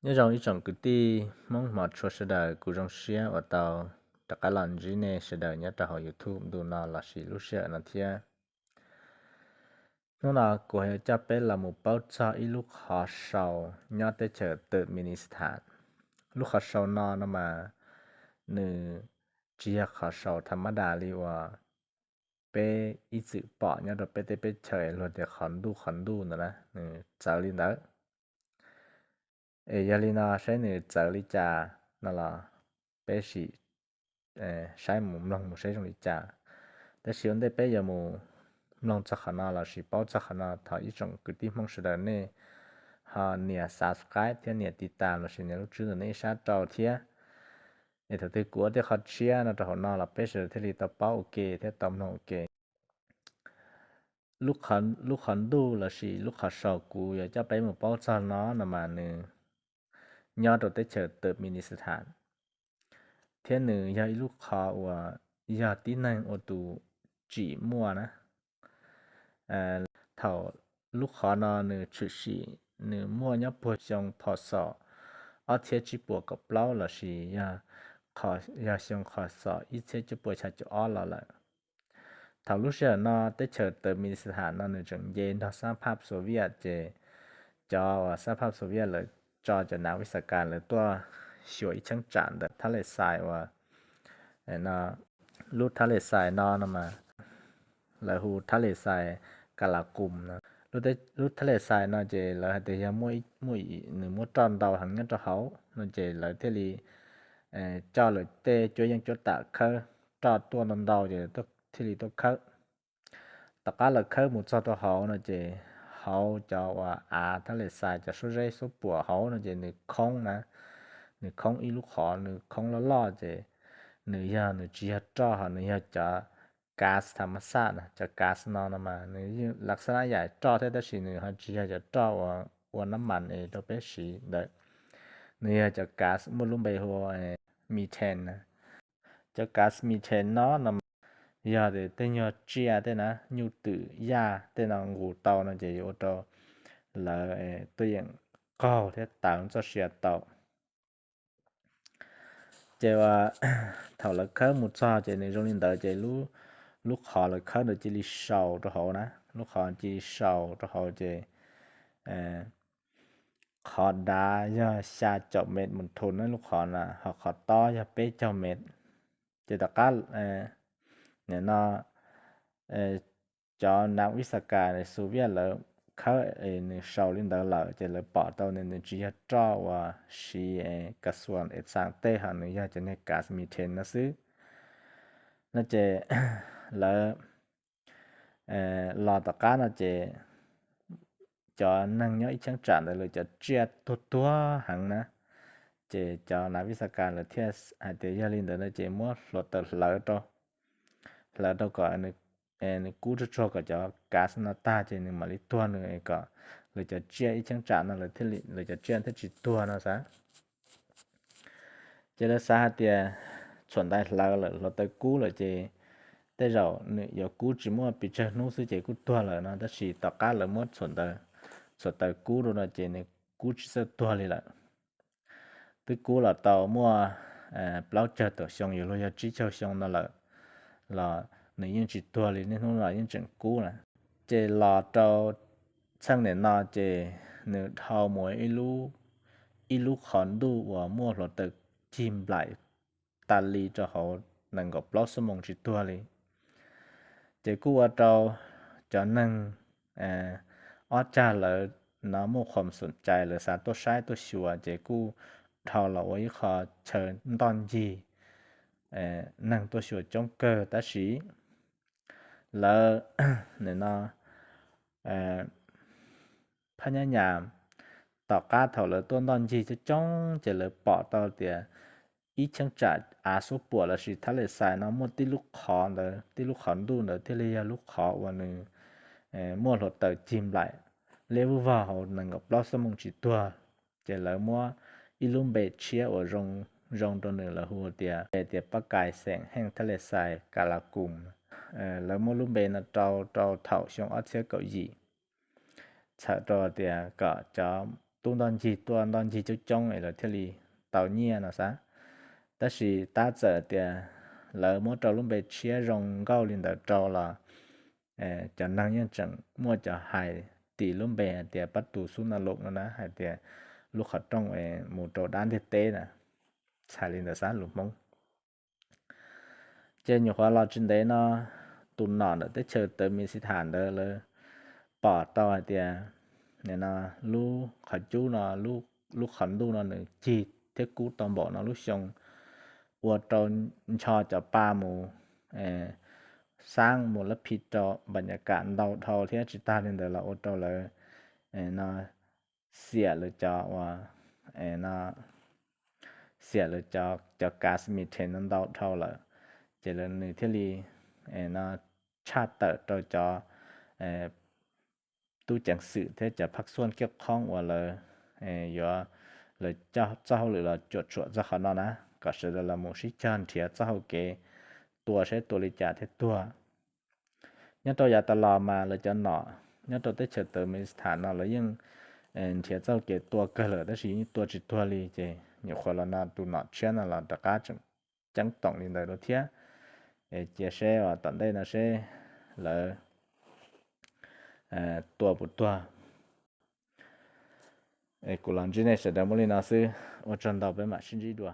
Nyob zoo ib tsoom kwv tij Hmoob hmov tshua sawv daws, kuv zoo siab uas tau rov qab los ntsib nej sawv daws nyob rau hauv YouTube ntu no lossis lub sij hawm no thiab. Hnub no kuv yuav coj peb los mus paub txog ib lub qhov sau nyob teb chaws Turkmenistan. Lub qhov sau no no mas nws tsis yog qhov sau tham ma das li uas peb ib txwm pom nyob rau peb teb peb chaws luag tias qhov ntuj qhov ntuj ntawd na, nws txawv li ntawd. Es yog li no saib nws txawv li cas no los peb sim saib mus mloog mus saib zoo li cas. Tab sis ua ntej peb yuav mus mloog txog qhov no lossis paub txog qhov no, thov ib tsoom kwv tij Hmoob sawv daws nej ho nias subscribe thiab nias tiv tas lossis nias lub tswb ntawm nej ib sab rau thiab. Es thaum twg kuv ua tej qhov tshiab no rau hauv no los peb sawv daws thiaj li tau paub ua ke thiab tau mloog ua ke. Lub qhov ntuj lossis lub qhov sau kuv yuav coj peb mus paub txog no no mas nws nyob rau teb chaws Turkmenistan, thiab nws yog ib lub qhov uas yog tib neeg ua tus tsim muaj na. Thaum lub qhov no nws tshwm sim, nws muaj nyob puag xyoo phos xom ob txhiab tsib puas kaum plaub lossis yog xyoo phos xom ib txhiab cuaj puas xya caum ob los lawm. Thaum lub sij hawm no teb chaws Turkmenistan no nws tseem nce nrog sab phaj Soviet, ces cov uas sab phaj Soviet lawv tso cov nav vis a kas lawv tuaj xyuas ib cheeb tsam ntawm thab les xais uas lub thab les xais no no mas lawv hu thab les xais Kala Kum no. Lub thab les xais no ces lawv hais tias yog muaj, nws muab roj ntau heev nyob rau hauv no ces lawv thiaj li coj lawv tej cuab yeej cuab tam khawb roj tuaj ntau ntau ces thiaj li tuaj khawb. Tom qab lawv khawb mus txog rau hauv no ces hauv cov uas av thab les xais cov suab zeb suab puam hauv no ces nws khoob na, nws khoob ib lub qhov nws khoob loj loj ces nws yog, nws tsis yog roj ho nws yog cov kas tham ma xaj na. Cov kas no no mas nws yeej lav xab nab yam roj thiab tab sis nws ho tsis yog cov roj uas ua nab mas es rau peb siv ntawd. Nws yog cov kas muaj lub npe hu ua methane na. Cov kas methane no no mas yog tej nyuag tsiaj tej na, nyuj twm yaj tej no nqus tau no ces yuav ua rau lawv tuaj yeem qaug thiab tawv txoj sia tau. Ces thaum lawv khawb mus txog ces nws zoo li ntawd ces lub qhov lawv khawb ntawd cia li sau rau hauv na, lub qhov cia li sau rau hauv ces qhov dav yog xya caum mev mus thum na lub qhov na, ho qhov tob yog peb caug mev. Ces tom qab nim no cov nav vis a kas Soviet lawv khawb es nws sau li ntawd lawm ces lawv pom tau nws tsis yog roj uas siv kas xuas es xaa tej ho nws yog cov niag kas methane no xwb no ces lawv los tom qab no ces cov neeg nyob ib cheeb tsam ntawd lawv cov tsiaj tuag tuag heev na, ces cov nav vis a kas lawv thiaj hais tias yog li ntawd no ces muab hluav taws hlawv rau, hlawv rau kom nws kub tsuag tsuag kom cov kas no tag ces nws mam li tuag nws kom lawv cov tsiaj ib cheeb tsam no lawv cov tsiaj thiaj tsis tuag no xav. Ces lawv xav hais tias txhuam ntaiv hlawv lawm hluav taws kub lawm ces tej zaum nws yuav kub tsis muaj pes tsawg hnub xwb ces kuj tuag lawm no, tab sis tom qab lawv muab txhuam taws kub rau no ces nws kub tsis txawj tuag li lawm. Twb kub los tau muaj plaub caug tawm xyoo yuav luag yog tsib caug xyoo no lawm los nws yeej tsis tuag li, niaj hnub no yeej tseem kub na. Ces los rau txheej nim no ces nws dhau mus ib lub qhov ntuj uas muaj hluav taws cig nplaim tas li rau hauv nees nkaum plaub xuab moos tsis tuag li. Ces kuj ua rau cov neeg ob cag lawv no muaj qhuas xum cai lawv xav tuaj saib tuaj xyuas ces kuj dhau los ua ib qho chaw ntoj ncig neeg tuaj xyuas coob kawg tab sis lawv nim no phab nyab nyas tom qab thaum lawv tuaj ntoj ncig coob coob ces lawv pom tau tias ib cheeb tsam av suab puam lossis thab les xais no muaj tib lub qhov ntawd, tib lub qhov ntuj ntawd thiaj li yog lub qhov uas nws muaj hluav taws cig nplaim liab vuj vog hauv nees nkaum plaub xuab moos tsis tuag. Ces lawv muab ib lub npe tshiab uas zoo rau nws lawv hu tias, tias pab kais xeem heej thab les xais Kala Kum. Lawv muab lub npe no rau rau thaum xyoo ob txhiab kaum yim, txhawm rau tias kom cov tub ntog ncig tuaj ntog ncig coob coob es lawv thiaj li tau nyiaj no xav. Tab sis tab txawm tias lawv muab rau lub npe tshiab zoo nkauj li ntawd rau los cov neeg yeej tseem muaj cov hais tim lub npe hais tias pab tus xub na lum no na, hais tias lub qhov rooj mus rau dab ntiaj teb na, txhais li ntawd xav lus Hmoob. Ces nyuam qhuav los tsis ntev no, tus nom ntawm teb chaws tawv Mis Xis Thas ntawd lawv pom tau hais tias no lub qhov cub no, lub qhov ntuj no nws cig thiab kub tau npaum no lub xyoo, ua rau ncho cov pa mus xab mus lab phi rau npa nyas kam ntau dhau thiab tsis tag li ntawd los ua rau lawv no xiam lawv cov uas no xiam lawv cov kas mi then no ntau dhau lawm. Ces lawv nws thiaj li no tshaj tawm rau cov tub ceev xwm thiab cov phaj xuaj kiab qhoob uas lawv yuav lawv txoj hauj lwm los cuam tshuam txog qhov no na, kom sawv daws los mus sib cog nrhiav txoj hau kev tua saib tua li cas thiaj tuag. Nyob rau yav tas los mas lawv cov nom nyob rau teb chaws tawv Mis Xis Thas no lawv yeej nrhiav txoj hau kev tua kawg lawm tab sis yeej tua tsis tuag li. Ces nyuam qhuav los no tus nom tshiab no los rov qab tseem ceeb toom li ntawd dua thiab. Cia seb uas tom ntej no seb lawv tua puas tuag. Kuv los ntsib nej sawv daws muaj li no xwb, ua tsaug ntau, peb mam sib ntsib dua.